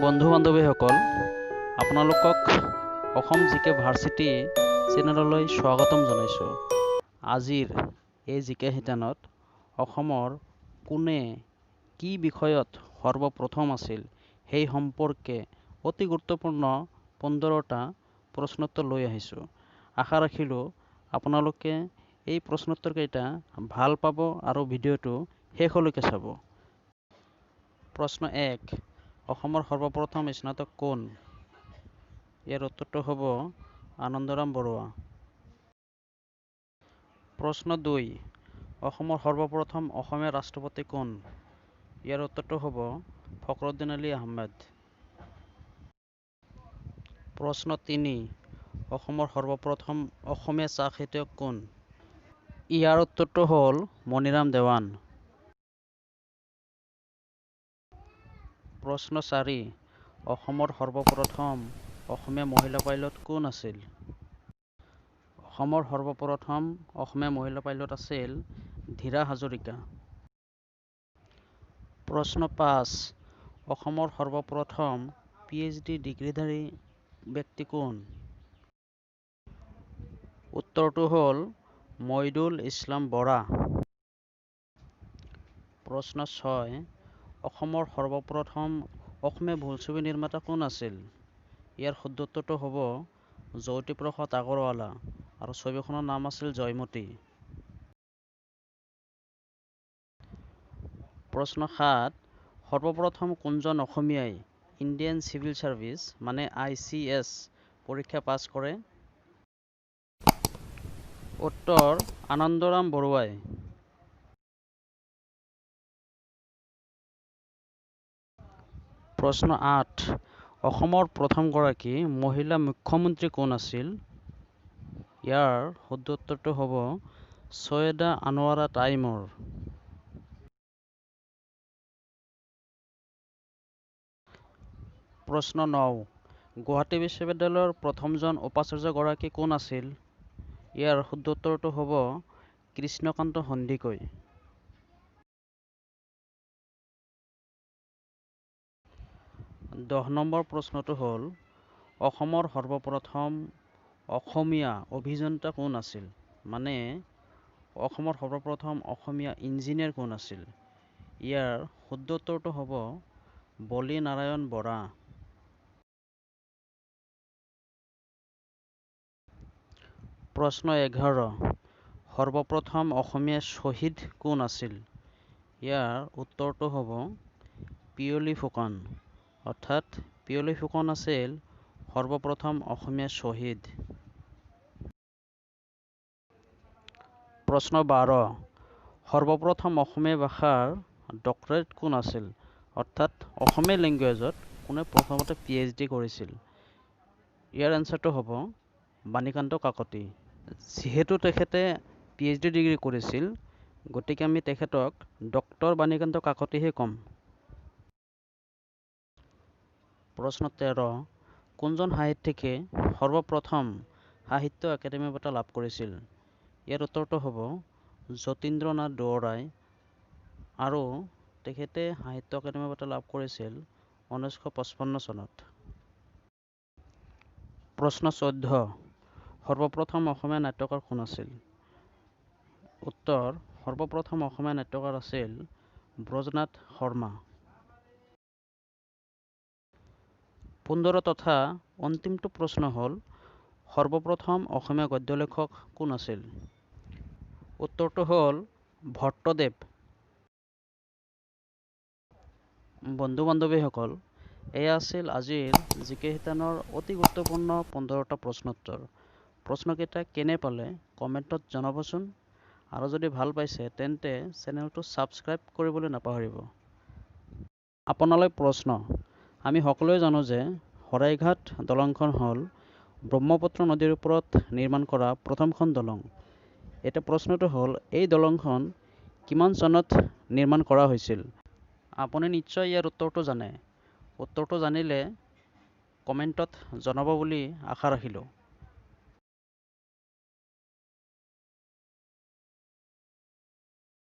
বন্ধু বান্ধৱীসকল, আপোনালোকক অসম জি কে ভাৰ্চিটি চেনেললৈ স্বাগতম জনাইছোঁ। আজিৰ এই জি কে শিতানত অসমৰ কোনে কি বিষয়ত সৰ্বপ্ৰথম আছিল সেই সম্পৰ্কে অতি গুৰুত্বপূৰ্ণ 15টা প্ৰশ্নোত্তৰ লৈ আহিছোঁ। আশা ৰাখিলোঁ আপোনালোকে এই প্ৰশ্নোত্তৰকেইটা ভাল পাব আৰু ভিডিঅ'টো শেষলৈকে চাব। প্ৰশ্ন 1, অসমৰ সৰ্বপ্ৰথম স্নাতক কোন? ইয়াৰ উত্তৰটো হ'ব আনন্দৰাম বৰুৱা। প্ৰশ্ন 2, অসমৰ সৰ্বপ্ৰথম অসমীয়া ৰাষ্ট্ৰপতি কোন? ইয়াৰ উত্তৰটো হ'ব ফখৰুদ্দিন আলী আহমেদ। প্ৰশ্ন 3, অসমৰ সৰ্বপ্ৰথম অসমীয়া চাহ খেতিয়ক কোন? ইয়াৰ উত্তৰটো হ'ল মণিৰাম দেৱান। প্ৰশ্ন 4, অসমৰ সৰ্বপ্ৰথম অসমীয়া মহিলা পাইলট কোন আছিল? অসমৰ সৰ্বপ্ৰথম অসমীয়া মহিলা পাইলট আছিল ধীৰা হাজৰিকা। প্ৰশ্ন 5, অসমৰ সৰ্বপ্ৰথম পি এইচ ডি ডিগ্ৰীধাৰী ব্যক্তি কোন? উত্তৰটো হ'ল মইদুল ইছলাম বৰা। প্ৰশ্ন 6, অসমৰ সৰ্বপ্ৰথম অসমীয়া বোলছবি নিৰ্মাতা কোন আছিল? ইয়াৰ শুদ্ধ উত্তৰটো হ'ব জ্যোতিপ্ৰসাদ আগৰৱালা আৰু ছবিখনৰ নাম আছিল জয়মতী। প্ৰশ্ন 7, সৰ্বপ্ৰথম কোনজন অসমীয়াই ইণ্ডিয়ান চিভিল ছাৰ্ভিচ মানে I C S পৰীক্ষা পাছ কৰে? উত্তৰ আনন্দৰাম বৰুৱাই। প্ৰশ্ন 8, অসমৰ প্ৰথমগৰাকী মহিলা মুখ্যমন্ত্ৰী কোন আছিল? ইয়াৰ শুদ্ধ উত্তৰটো হ'ব চৈয়দা আনোৱাৰা টাইমৰ। প্ৰশ্ন 9, গুৱাহাটী বিশ্ববিদ্যালয়ৰ প্ৰথমজন উপাচাৰ্যগৰাকী কোন আছিল? ইয়াৰ শুদ্ধ উত্তৰটো হ'ব কৃষ্ণকান্ত সন্দিকৈ। 10 নম্বৰ প্ৰশ্নটো হ'ল অসমৰ সৰ্বপ্ৰথম অসমীয়া অভিযন্তা কোন আছিল? মানে অসমৰ সৰ্বপ্ৰথম অসমীয়া ইঞ্জিনিয়াৰ কোন আছিল? ইয়াৰ শুদ্ধ উত্তৰটো হ'ব বলিনাৰায়ণ বৰা। প্ৰশ্ন 11, সৰ্বপ্ৰথম অসমীয়া শ্বহীদ কোন আছিল? ইয়াৰ উত্তৰটো হ'ব পিয়লি ফুকন। অৰ্থাৎ পিয়লি ফুকন আছিল সৰ্বপ্ৰথম অসমীয়া শ্বহীদ। প্ৰশ্ন 12, সৰ্বপ্ৰথম অসমীয়া ভাষাৰ ডক্টৰেট কোন আছিল? অৰ্থাৎ অসমীয়া লেংগুৱেজত কোনে প্ৰথমতে পি এইচ ডি কৰিছিল? ইয়াৰ এনচাৰটো হ'ব বাণীকান্ত কাকতি। যিহেতু তেখেতে পি এইচ ডি ডিগ্ৰী কৰিছিল, গতিকে আমি তেখেতক ডক্টৰ বাণীকান্ত কাকতিহে ক'ম। প্ৰশ্ন 13, কোনজন সাহিত্যিকে সৰ্বপ্ৰথম সাহিত্য একাডেমী বঁটা লাভ কৰিছিল? ইয়াৰ উত্তৰটো হ'ব যতীন্দ্ৰনাথ দুৱৰাই আৰু তেখেতে সাহিত্য একাডেমী বঁটা লাভ কৰিছিল 1955 চনত। প্ৰশ্ন 14, সৰ্বপ্ৰথম অসমীয়া নাট্যকাৰ কোন আছিল? উত্তৰ, সৰ্বপ্ৰথম অসমীয়া নাট্যকাৰ আছিল ব্ৰজনাথ শৰ্মা। 15 তথা অন্তিমটো প্ৰশ্ন হ'ল সৰ্বপ্ৰথম অসমীয়া গদ্য লেখক কোন আছিল? উত্তৰটো হ'ল ভট্টদেৱ। বন্ধু বান্ধৱীসকল, এয়া আছিল আজিৰ জি কে শিতানৰ অতি গুৰুত্বপূৰ্ণ 15টা প্ৰশ্নোত্তৰ। প্ৰশ্নকেইটা কেনে পালে কমেণ্টত জনাবচোন, আৰু যদি ভাল পাইছে তেন্তে চেনেলটো ছাবস্ক্ৰাইব কৰিবলৈ নাপাহৰিব। আপোনালৈ প্ৰশ্ন, আমি সকলোৱে জানো যে শৰাইঘাট দলংখন হ'ল ব্ৰহ্মপুত্ৰ নদীৰ ওপৰত নিৰ্মাণ কৰা প্ৰথমখন দলং। এতিয়া প্ৰশ্নটো হ'ল এই দলংখন কিমান চনত নিৰ্মাণ কৰা হৈছিল? আপুনি নিশ্চয় ইয়াৰ উত্তৰটো জানে। উত্তৰটো জানিলে কমেণ্টত জনাব বুলি আশা ৰাখিলোঁ।